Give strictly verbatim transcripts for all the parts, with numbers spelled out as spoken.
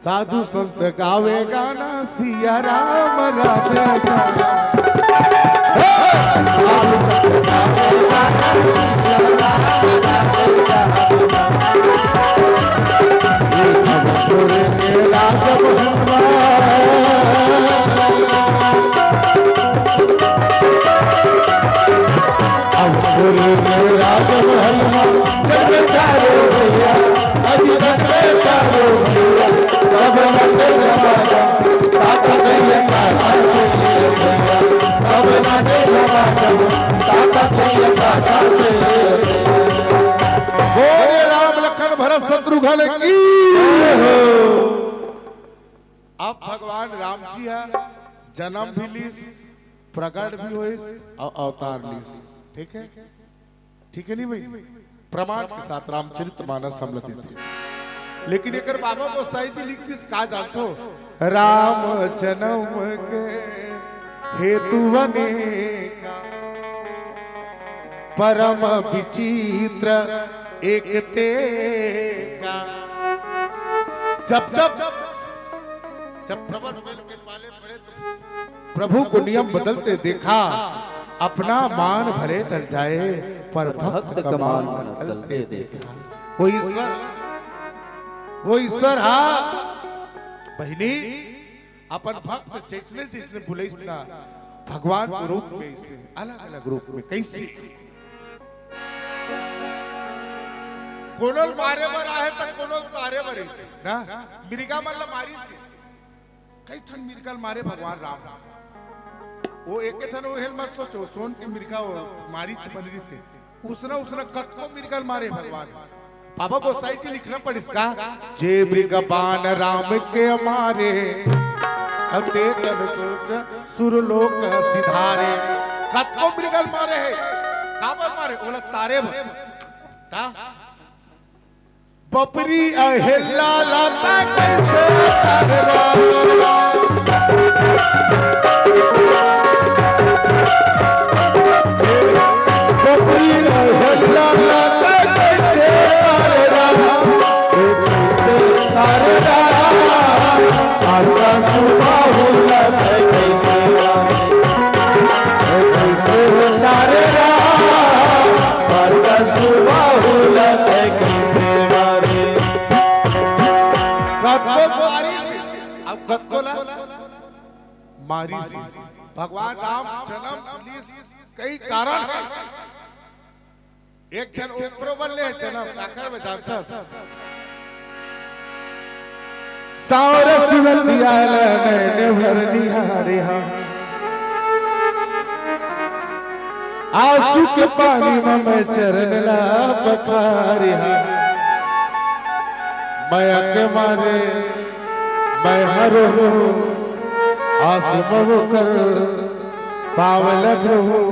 साधु संत गावे गाना सिया राम राधे श्याम। साधु संत गावे गाना सिया राम राधे श्याम। ये अवधपुर के राज महलवा। अवधपुर के राज महलवा। जग चारो भैया, अज जग चारो भैया, सब नाचे झमाझम, ताता भैया का नाचे भैया, सब नाचे झमाझम, ताता भैया का नाचे। बोले राम लखन भरत शत्रुघ्न की। अब भगवान राम जी ह जन्म भी लीस, प्रगट भी होइस अउ अवतार लीस। ठीक है, ठीक है नहीं भाई? प्रमाण के साथ रामचरित मानस हम लोग देथे। लेकिन एकर बाबा गोसाई जी लिख दिस का जानथो? राम जन्म के हेतु अनेका, परम विचित्र एक तेका। जब जब जब प्रभु को नियम बदलते देखा, अपना मान भले टल जाए, पर भक्त का मान न टलते देखा। वो ईश्वर, वो ईश्वर हा बहिनी, अपन भक्त जैसने जैसने बुलाइस ना, भगवान के रूप में, इसे अलग अलग रूप में कैसे, कोनो ल मारे बर आहे त कोनो ल तारे बर इसे ना, मिर्गा मन ल मारिस हे। कई ठन मिर्गा ल मारे भगवान राम। वो एक ठन वो हेल मत सोचो, सोन के मिर्गा वो मारीच बन रहिथे। उसना, उसना कतको मिर्गा ल मारे भगवान। बाबा गोसाई जी लिखना पड़िस का, जे मृग बाण राम के मारे, अते तन तुरत सुर लोक सिधारे। कतको मृगा ल मारे हे, काबर मारे? ओला तारे बर। ता बपरी अहेल्ला ला तैं कइसे तारबे? बपरी अहेल्ला ला तैं कइसे तारबे? ए कइसे तारबे? आकाश बाहुला तैं कइसे तारबे? ए कइसे तारबे? आकाश बाहुला तैं कइसे तारबे? कतको मारिस, अब कतको ला मारिस। भगवान राम जन्म लीस कई कारण हे। एक झन ओकरो बर ले जन्म, काकर में जानथस? साँवरस रतिया ल नैन भर निहारे हा। आँसू के पानी म मैं चरन ला पखारे हा। मया के मारे मैं हरोहूँ, आँसू म ओकर पाँव ल धोहूँ,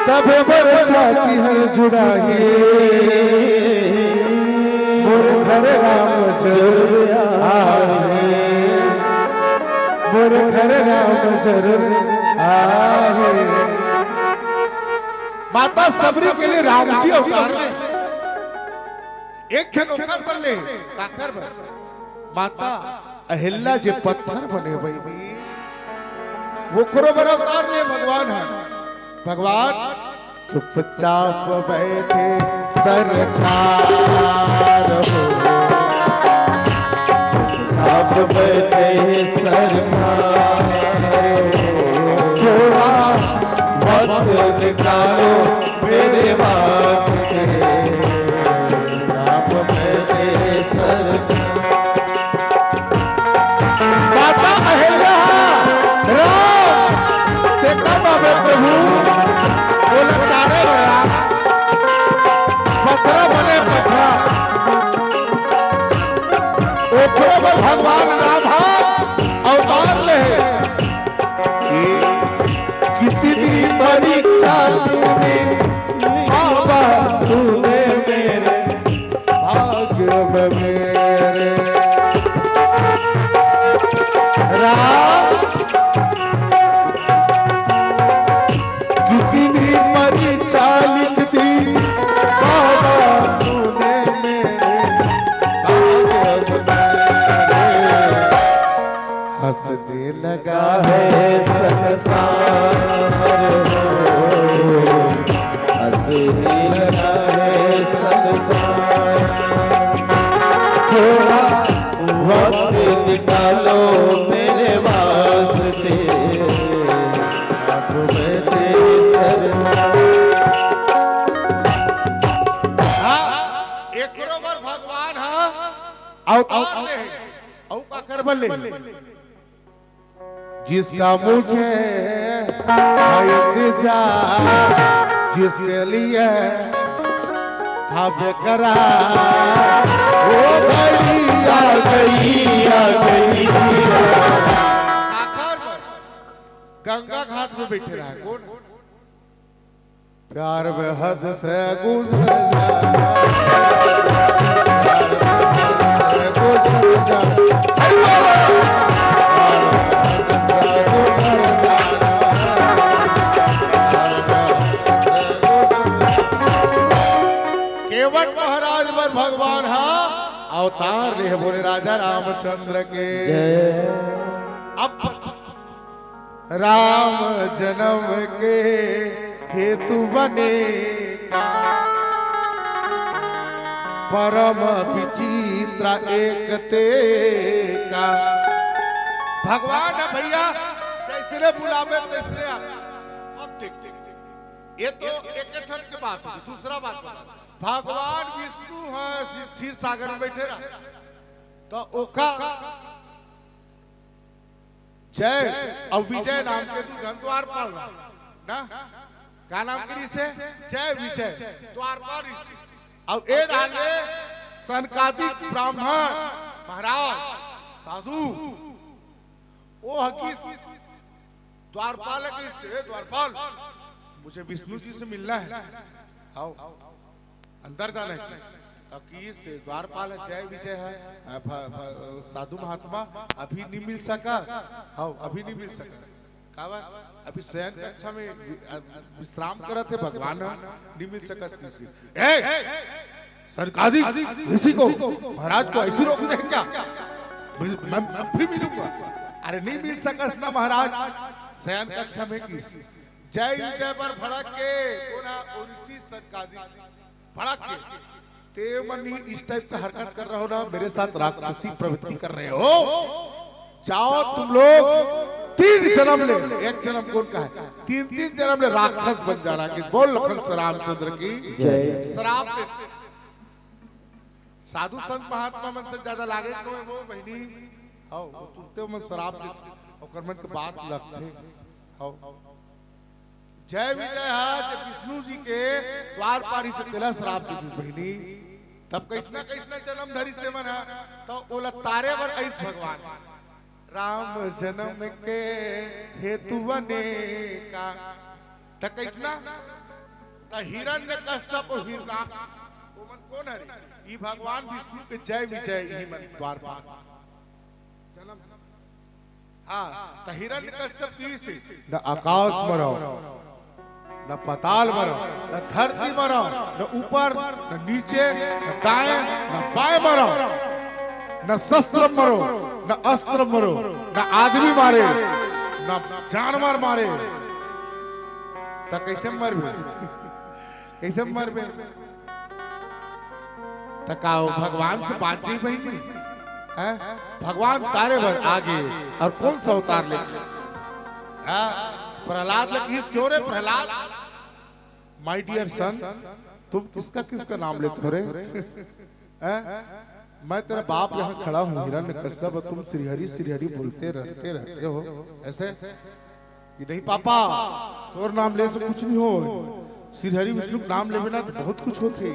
तभे मोर छाती हर जुड़ाही। मोर घर राम जरूर आहे, मोर घर राम जरूर आहे। माता सबरी के लिए राम जी अवतार ले। एक झन ओकर बर ले, काकर बर? माता अहिल्या जे पत्थर बने बहिनी, ओकरो बर अवतार ले भगवान ह। भगवान चुपचाप बैठे सरकार हो, चुपचाप बैठे सरकार हो, थोड़ा वक्त निकालो मेरे वास्ते। राम बैठे सरकार। माता अहिल्या, राम, देखा बाबे प्रभु, ओला तारे गया, पथरा बने पथरा, ओकरे बर भगवान राधा अवतार ले। कि कितनी परीक्षा तुमने बाबा तूने मेरे भाग्य में मेरे। राम कितनी परीक्षा लिख दी बाबा तूने थोड़ा वक्त निकालो मेरे वास्ते, आंखों में तेरी सरकार। हाँ, एकरो बर भगवान ह अवतार ले हे। अउ काकर बर ले हे? जिसका मुझे है इंतजार, जिसके लिए था बेकरार, वो घड़ी आ गई, आ गई। काकर बर? गंगा घाट में बैठे रहा है। कौन? प्यार में हद से गुजर जाना, प्यार में हद से गुजर जाना। अरे बाबा! प्यार में हद से गुजर जाना, प्यार में हद से गुजर जाना। केवट महाराज बर भगवान ह अवतार ले हे, बोले राजा रामचंद्र के जय। अब राम जन्म के हेतु बने का, परम विचित्र एक ते का। भगवान ह भैया, जैसने बुलावे तैसने आ। अब देख, देख, देख, ये तो एक ठन के बात होगे। दूसरा बात बता, भगवान विष्णु ह क्षीर सागर में बैठे रहा, तो ओका जय अउ विजय नाम के दू झन द्वारपाल रहा ना। का नाम के रिहिसे? जय विजय द्वारपाल रिहिसे। अउ ए डाले सनकादिक ब्राह्मण महाराज साधु, ओ ह किहिस द्वारपाल, किहिस, "हे द्वारपाल, मुझे विष्णु जी से मिलना है।" आओ। अंदर जाना हे। त किहिस द्वारपाल ह, जय विजय ह, अ, भ-, भ-, साधु महात्मा अभी नहीं मिल सका, हव, अभी नहीं मिल सका। काबर? अभी शयन कक्षा में वि-, अ, विश्राम करत हे भगवान ह, नहीं मिल सकत किहिस। ए! सनकादिक ऋषि को, महाराज को ऐसी रोक दे क्या? मैं, मैं अभी मिलूंगा। अरे नहीं मिल सकस ना महाराज, शयन कक्षा में किहिस। जय विजय बर भड़क के, कोन ह? ओ ऋषि सनकादिक। भड़क के, ते मन ही इस टाइप का हरकत कर रहे हो ना, मेरे साथ राक्षसी प्रवृत्ति कर रहे हो। जाओ तुम लोग, तीन जन्म ले, एक जन्म कोन का है, तीन तीन जन्म ले राक्षस बन जाना। कि बोल लखन से रामचंद्र की जय। श्राप दे। साधु संत महात्मा मन से ज्यादा लागे कोई वो बहिनी, हव, वो तुरते मन श्राप दे, ओकर मन के बात लगथे, हव। जय विजय ह जब विष्णु जी के द्वारपाल रिहिसे तेला श्राप दे दिस बहिनी, तब कइसना कइसना जन्म धरिस हे मन ह, त ओला तारे बर आइस भगवान। राम जन्म के हेतु अनेका। त कइसना? त हिरण्यकश्यप अउ हिरणाक्ष। ओमन कोन हरे? ई भगवान विष्णु के जय विजय, इही मन द्वारपाल। जन्म। हाँ, त हिरण्यकश्यप किहिस, "न आकाश म रहो, न पाताल म रहो, न धरती म रहो, न ऊपर, न नीचे, न दाएं, न बाएं म रहो, न शस्त्र म रहो, न अस्त्र म रहो, न आदमी मारे, न जानवर मारे।" त कइसे मरबे? कइसे मरबे? त का ओ भगवान से बांच जाही बहिनी? हैं? भगवान तारे बर आगे अउ कोन सा अवतार लेके? हाँ? प्रहलाद ल किहिस, "क्यों रे प्रहलाद?" My dear son, तुम किसका किसका नाम लेते हो रे? हैं? मैं तेरा बाप यहाँ खड़ा हूँ हिरण्यकश्यप, तुम श्रीहरि श्रीहरि बोलते रहते रहते हो ऐसे? कि नहीं पापा, तोर नाम ले से कुछ नहीं हो। श्रीहरि विष्णु के नाम लेबे ना त बहुत कुछ होथे।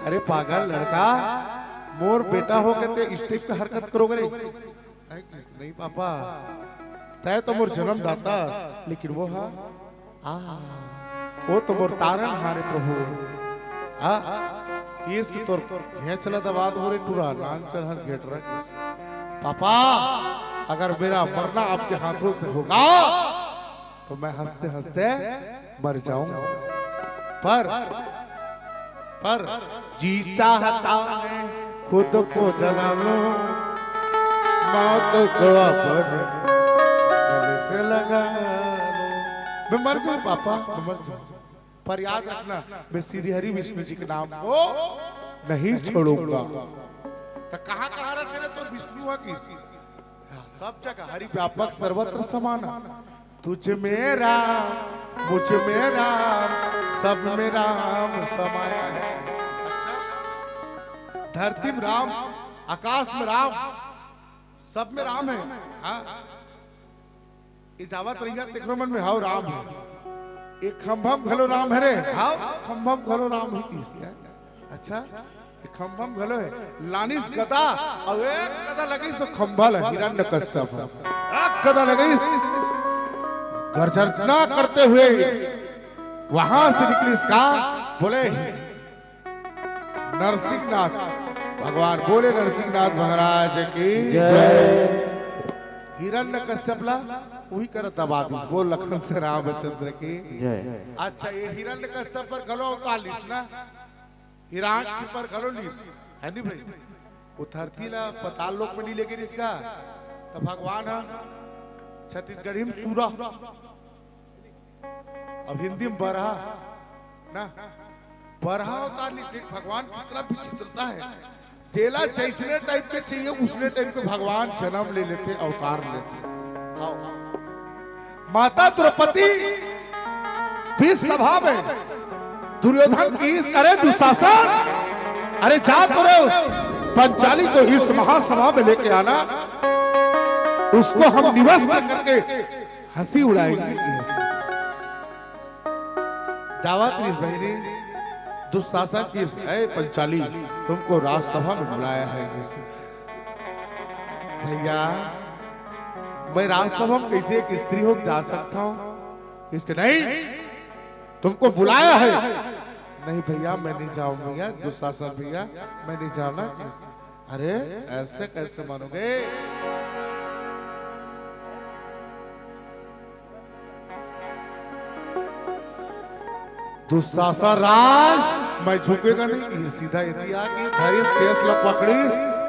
अरे पागल लड़का, मोर बेटा हो के ते इस टाइप का हरकत करोगे रे? नहीं पापा, तय तो मोर जन्मदाता, लेकिन वो हा, आ, वो तो मोर तारन हारे प्रभु। आ, ये इसकी तोर, ये चला दबा दो रे टूरा, नान चढ़ा घेट रख। पापा, अगर मेरा मरना आपके हाथों से होगा, तो मैं हंसते हंसते मर जाऊंगा। पर, पर जी चाहता है खुद को जला लूं, मौत को अपने गले से लगा लूं। मैं मर जाऊं पापा, मैं मर जाऊं। पर याद रखना, मैं श्री हरि विष्णु जी के नाम को नहीं छोड़ूंगा। तो कहाँ कहाँ रहते रहे तो विष्णु है किस? हाँ, सब जगह हरि व्यापक सर्वत्र समाना। तुझ में राम, मुझ में राम, सब में राम समाया है। अच्छा? धरती में राम, आकाश में राम, सब में राम है। हाँ, ये जावत रहिया तेकरो मन में हव राम है। ये खंभा में घलो राम है रे, हव खंभा में घलो राम है किस है। अच्छा, ये खंभा में घलो है। लानिस गदा, अउ एक गदा लगिस तो खंभा ला हिरण्यकश्यप। एक गदा लगिस, गर्जना करते हुए वहां से निकलिस का, बोले, नरसिंहनाथ भगवान, बोले नरसिंहनाथ महाराज की जय। हिरण्यकश्यप ला उही करत दबा दिस, बोल लखन से रामचंद्र की। जय। अच्छा, ये हिरण्यकश्यप पर घलो अवतार लिस ना, हिरण्य पर घलो लिस, है नी भाई? वो धरती ला पताल लोक में नहीं लेके रिस का, तो भगवान है छत्तीसगढ़ी में सूरा, अब हिंदी में बरहा ना, बरहा अवतार लिस। देख भगवान कितना विचित्रता है, जेला जैसने टाइप के चाहिए उसने टाइप के भगवान जन्म ले लेथे, अवतार लेथे। आओ। माता द्रौपदी भीष्म सभा में दुर्योधन की, अरे दुशासन, अरे जा तो रे उस पंचाली को इस महासभा में लेके आना, उसको हम निवस्त्र करके हंसी उड़ाएंगे। जावत रिस बहिनी, दुशासन की, "ए पंचाली, तुमको राजसभा में बुलाया है।" भैया, मैं राजसभा में कैसे एक स्त्री होके जा सकता हूँ? इसके नहीं, तुमको बुलाया है। नहीं भैया, मैं नहीं जाऊंगा, दुशासन भैया, मैं नहीं जाना। अरे, ऐसे कैसे मानोगे? दुशासन राज, मैं झुकेगा नहीं। ये सीधा यदि आ गई, धरिस केस ला पकड़ी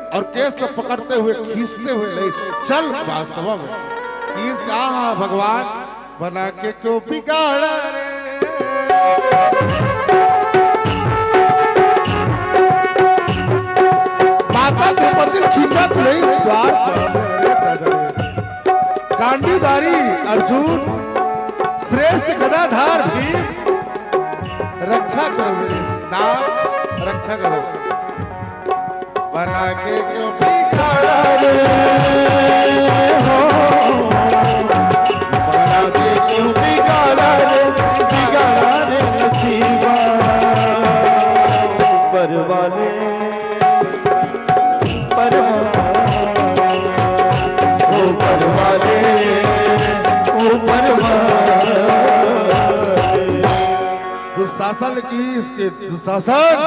और केस ला पकड़ते हुए, खींचते हुए ले चल राजसभा में। खींच कहा भगवान, बना के क्यों बिगाड़ा रे? माता द्रौपदी खींचत ले द्वार पर। गांडीवधारी अर्जुन, श्रेष्ठ गदाधार भीम, रक्षा करो मेरे नाम, रक्षा करो। बना के क्यों बिगाड़ा रे हो, बना के क्यों बिगाड़ा रे, बिगाड़ा रे नसीबा। ऊपर वाले, ऊपर वाले, ऊपर वाले, ऊपर वाले। दुशासन की इसके दुशासन,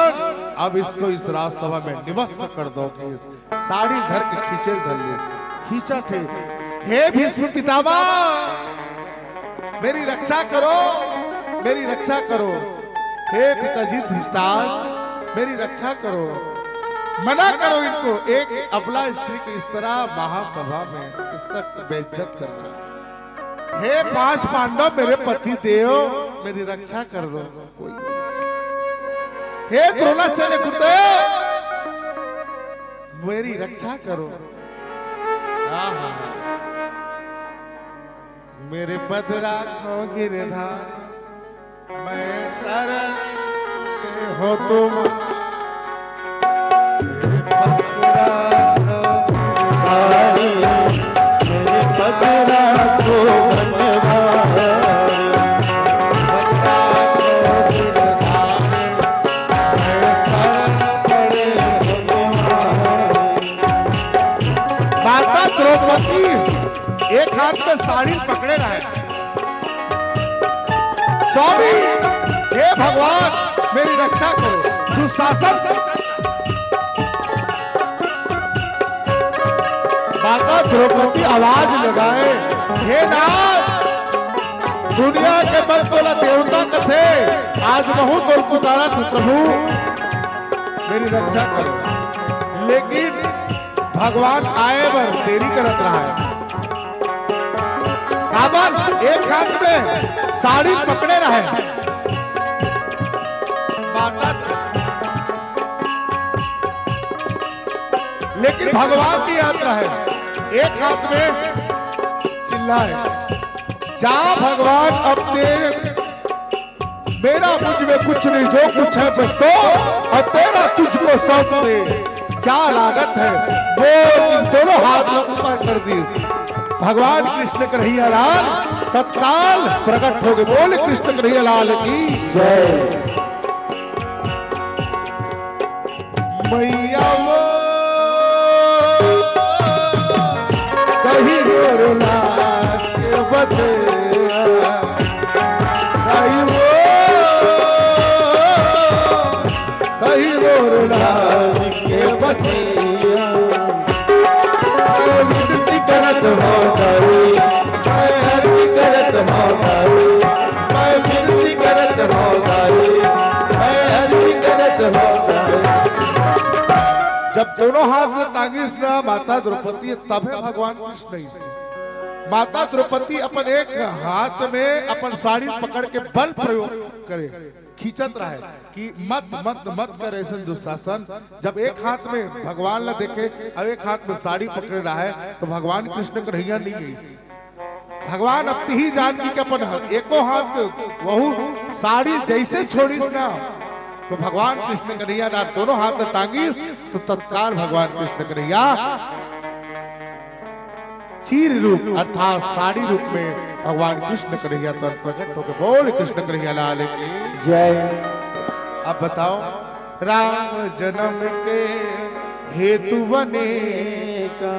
अब इसको इस राजसभा में निवस्त कर दो कि इस साड़ी धर के खींचे धर ले, खींचा थे। हे भीष्म पितामह, मेरी रक्षा करो, मेरी रक्षा करो। हे पिताजी धृतराष्ट्र, मेरी रक्षा करो, मना करो इनको। एक अबला स्त्री की इस तरह महासभा में इस तक बेइज्जत करना। हे पांच पांडव, मेरे पति देव, मेरी रक्षा कर दो। कोई हे द्रोणाचार्य गुरुदेव, मेरी रक्षा करो। आहा। मेरे पद राखो गिरधारी, मैं शरण में हो तुम। मेरे पद राखो गिरधारी, मेरे पद राखो बनवारी। माता द्रौपदी एक हाथ में साड़ी पकड़े रहे, स्वामी, हे भगवान, मेरी रक्षा करो, दुशासन। माता द्रौपदी आवाज लगाए, हे नाथ, दुनिया के मन तोला देवता कथे, आज महूं तोर पुकारा थे प्रभु, मेरी रक्षा करो। लेकिन भगवान आए बर देरी करत रहा है। काबर एक हाथ में साड़ी पकड़े रहे, लेकिन भगवान की यात्रा है। एक हाथ में चिल्लाए, जा भगवान, अब तेरे, मेरा मुझ में कुछ नहीं, जो कुछ है बस तो, और तेरा तुझको सौंप दे, क्या लागत है। वो दोनों हाथ ऊपर कर दिए। भगवान कृष्ण कन्हैया लाल तत्काल प्रकट हो गए। बोल कृष्ण कन्हैया लाल की जय। मैया वो कही गोरला के बदे, कही वो कही गोरला के बदे। विनती करत हो गई, मैं अर्जी करत हो गई, मैं विनती करत हो गई, मैं अर्जी करत हो गई। जब दोनों हाथ में टांगिस ना माता द्रौपदी, तभे भगवान कृष्ण ही से। माता द्रौपदी अपन एक हाथ में अपन साड़ी पकड़ के बल प्रयोग करे, खींचत रहे कि मत, मत, मत कर ऐसन दुशासन। जब एक हाथ में भगवान ला देखे और एक हाथ में साड़ी पकड़े रहे, तो भगवान कृष्ण कन्हैया नहीं है इस। भगवान अब तिही जान की अपन एको हाथ के वहू साड़ी जैसे छोड़िस ना, तो भगवान कृष्ण कन्हैया ना दोनों हाथ में टांगिस, तो तत्काल भगवान कृष्ण कन्हैया चीर रूप अर्थात साड़ी रूप में भगवान कृष्ण कन्हैया तन प्रकट होकर बोल कृष्ण कन्हैया लाल की जय। अब बताओ, राम जन्म के हेतु बने का।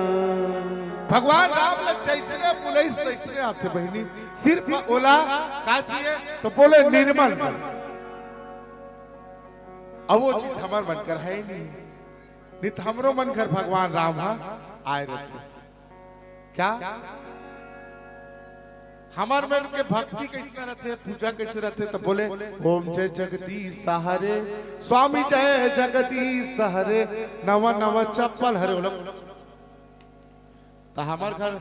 भगवान राम ला जैसने बुलाइस तैसने आथे बहिनी। सिर्फ ओला का चाहिए तो बोले निर्मल मन। अब वो चीज हमर मन कर है ही नहीं, नहीं तो हमरो मन घर भगवान राम हा आए रहते। क्या हमर मन के भक्ति कैसे रहते, पूजा कैसे रहते? तो बोले, ओम जय जगदीश हरे, स्वामी जय जगदीश हरे, नवा नवा चप्पल हरे। बोलो, तो हमर घर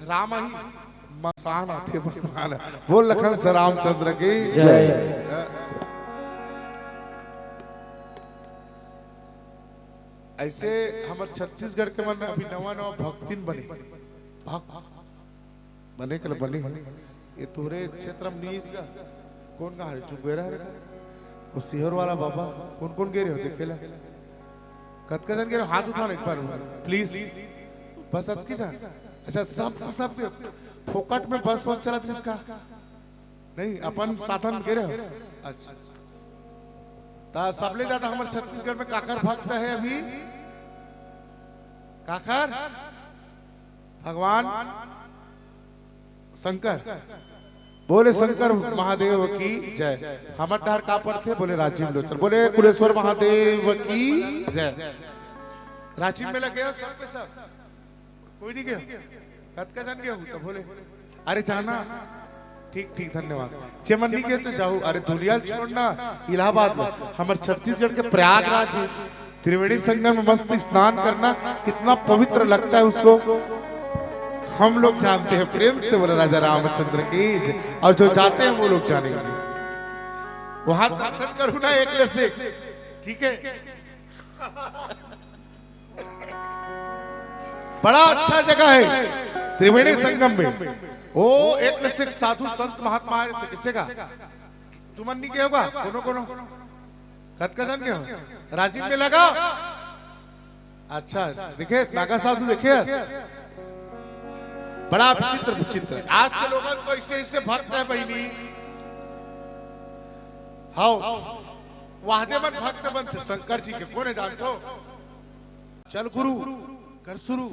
राम ही मसान आथे, मसान। बोल लखन से रामचंद्र की जय। ऐसे हमर छत्तीसगढ़ के मन अभी नवा नवा भक्तिन बने, भक्त बने कल बने। ये तोरे क्षेत्र में नहीं इसका कौन कहा रे? चुबेरा रे? वो सिहोर वाला बाबा। कौन कौन गे रहे हो देखे ला? कतका जन गे रहे हो? हाथ उठाओ ना एक बार प्लीज। बस अतकी जन। अच्छा, सब सब के फोकट में बस वस चला जिसका नहीं, अपन साधन गे रहे हो। अच्छा, ता सबले ज्यादा हमर छत्तीसगढ़ में काकर भक्त है अभी? काकर? भगवान शंकर। बोले शंकर महादेव की जय। हमर डहर का पड़थे? बोले राजीव लोचन। बोले कुलेश्वर महादेव की जय। राजीव में लगे हो सब के सब? कोई नहीं गया? कतका जन गया हूँ तो बोले, अरे जाना। ठीक ठीक, धन्यवाद। जे मन नहीं गए तो जाओ। अरे दुनिया छोड़ना, इलाहाबाद में हमर छत्तीसगढ़ के प्रयागराज है, त्रिवेणी संगम में मस्त स्नान करना कितना पवित्र लगता है उसको हम लोग जानते हैं। प्रेम से बोला राजा रामचंद्र की जय। और जो जाते हैं वो लोग जानेंगे। वहां दर्शन करूँ ना एक से, ठीक है? बड़ा अच्छा जगह है त्रिवेणी संगम में। ओ एक से एक साधु संत महात्मा आए थे। किसे का तुमन नहीं के होगा? कोनो कोनो कतका जन के हो? राजीव में लगा। अच्छा, देखे नागा साधु देखे। बड़ा विचित्र विचित्र आज के लोगन तो ऐसे ऐसे भक्त है बहिनी। हाओ, वाहदे मन भक्त बनते शंकर जी के, कोने जानथो? चल गुरु कर शुरू,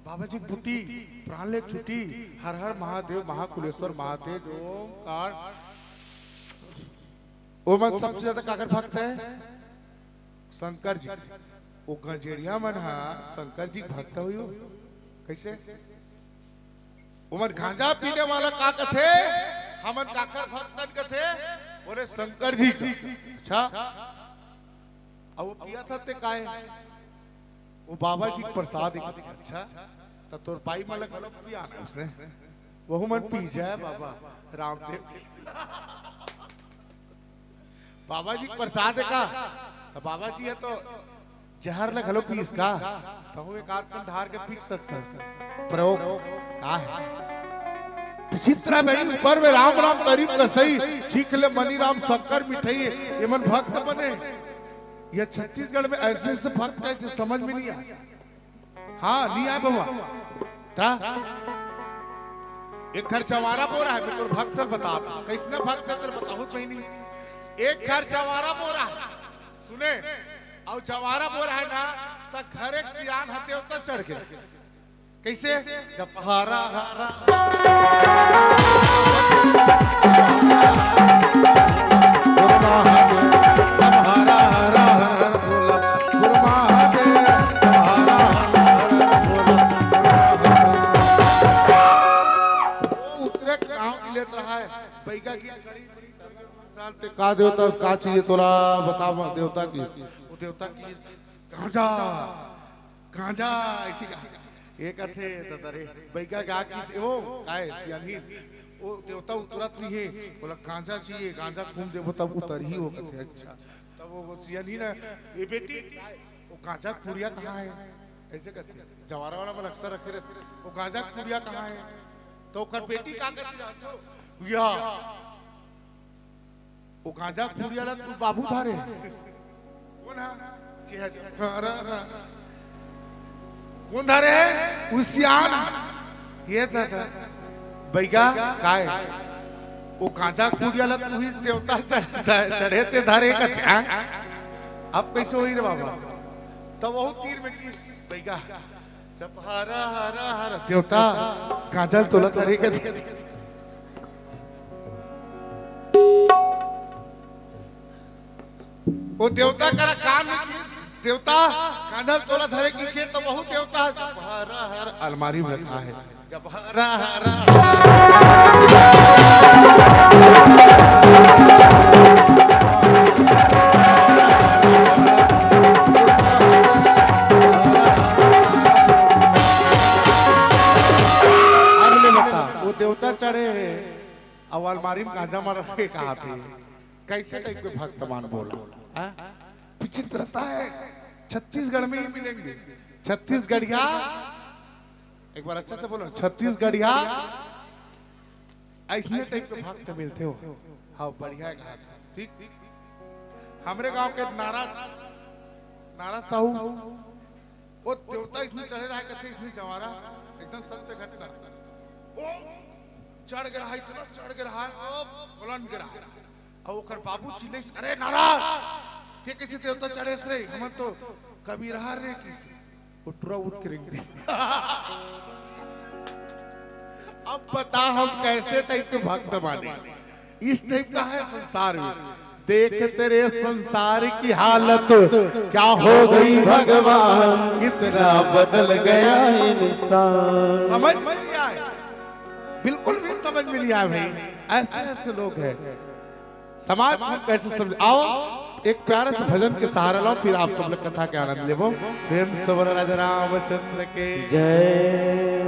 बाबा जी बुटी, प्राण ले छुटी, हर हर महादेव, महाकुलेश्वर महादेव, ओमकार। ओ मन सबसे ज्यादा काकर भक्त है? शंकर जी। ओ गंजेड़िया मन हा शंकर जी के भक्त होयो। कैसे? ओमन गांजा पीने वाला का कथे? हमन काकर भक्त कथे? बोले शंकर जी का। अच्छा, अब वो पिया था ते काय? वो बाबा जी के प्रसाद ही। अच्छा, तो तोर बाई मन ला घलो पिया ना उसने, वहू मन पी जाए बाबा रामदेव। बाबा जी के प्रसाद है का? तो बाबा जी है तो जहर ल घलो पीस का? तहूं एक आध कन ढार के पी सकथस। प्रयोग का हे? विचित्र हे भाई, ऊपर में राम राम तरी म कसई, चीख ले मनी राम शक्कर मिठई, ये मन भक्त बने। ये छत्तीसगढ़ में ऐसे ऐसे भक्त हे जो समझ में नहीं आय। हाँ, नहीं आय बबा। का? एक घर चवारा बो रहा हे, मैं तोर भक्त ल बतात हंव। कइसना भक्त हे तेला बताहूं त बहिनी। एक घर चवारा बो रहा हे। सुने, अउ चवारा बो रहा हे ना, त घर एक सियान ह देवता चढ़ गे। कइसे? जब हरा हरा गुरु महादेव, जब हरा हरा हर हर बोला, गुरु महादेव, जब हरा हरा हर हर बोला, गुरु महादेव। वो उतरे गांव की लेत रहा हे, बैगा की कड़ी, ते का देवता, का चाहिए तोला, बता देवता की। वो देवता की गांजा, गांजा, अइसे कहा। ये कथे, "ददा रे, बैगा गा किस, वो, काय, सियानी?" वो देवता उतरत नहीं हे, बोला, "गांजा चाहिए, गांजा खूम देबो तब उतरही," वो कथे, "अच्छा।" तब वो, वो सियानी ना, "ए बेटी, वो गांजा के पुड़िया कहाँ हे?" अइसे कथे, जवारा वाला मन अक्सर रखे रहिथे, "वो गांजा के पुड़िया कहाँ हे?" त ओकर बेटी का कथे, "या।" वो गांजा के पुड़िया ला तोर बाबू धरे। कोन हा? चेहर। कोन धरे? वो सियान। ये ददा। बैगा, काय? वो गांजा के पुड़िया ला तुही देवता चढ़-, चढ़े ते धरे कथे, हाँ? अब कइसे होही रे बाबा? त वो तीर में किस बैगा। जब हरा हरा हरा देवता, गांजा ल तोला धरे कथे। वो देवता करा काम नहीं किस, देवता गांजा ल तोला धरे कथे, त वो देवता हरा हरा अलमारी में रखा हे। जब हरा हरा अब ले बता, वो देवता चढ़े हे, अउ अलमारी में गांजा मन रखे कहाथे। कइसे टाइप के भक्त मन बोला? हाँ? विचित्रता हे। छत्तीसगढ़ में ही मिलेंगे। छत्तीसगढ़िया, एक बार अच्छा से बोलो, छत्तीसगढ़िया अइसने टाइप के भक्त मिलथे हो। हाँ, बढ़िया हे कहा। ठीक, हमरे गांव के नारा, नारा साहू, वो देवता अइसने चढ़े रहा कथे, अइसने जवारा, एकदम सत्य घटना। वो चढ़ गे रहा, इतना चढ़ गे रहा, वो बुलंद गे रहा। अउ ओकर बाबू चिल्लाइस, "अरे नारा, ते कइसे देवता चढ़ेस रे? हमन तो कबीरहा रे," किस। वो टुरा उठ के रेंग दिस। अब बता, हम कइसे टाइप के भक्त माने? इस टाइप का हे संसार में। देख तेरे संसार की हालत, क्या हो गई भगवान, कितना बदल गया इंसान। समझ में नहीं आय, बिल्कुल भी समझ में नहीं आय भाई। अइसे अइसे लोग हें, समाज में कइसे समझ। आओ, एक प्यारा सा भजन के सहारा लाओ, फिर आप सब लोग कथा के आनंद लेबो। प्रेम से बोलो राजा रामचंद्र के जय।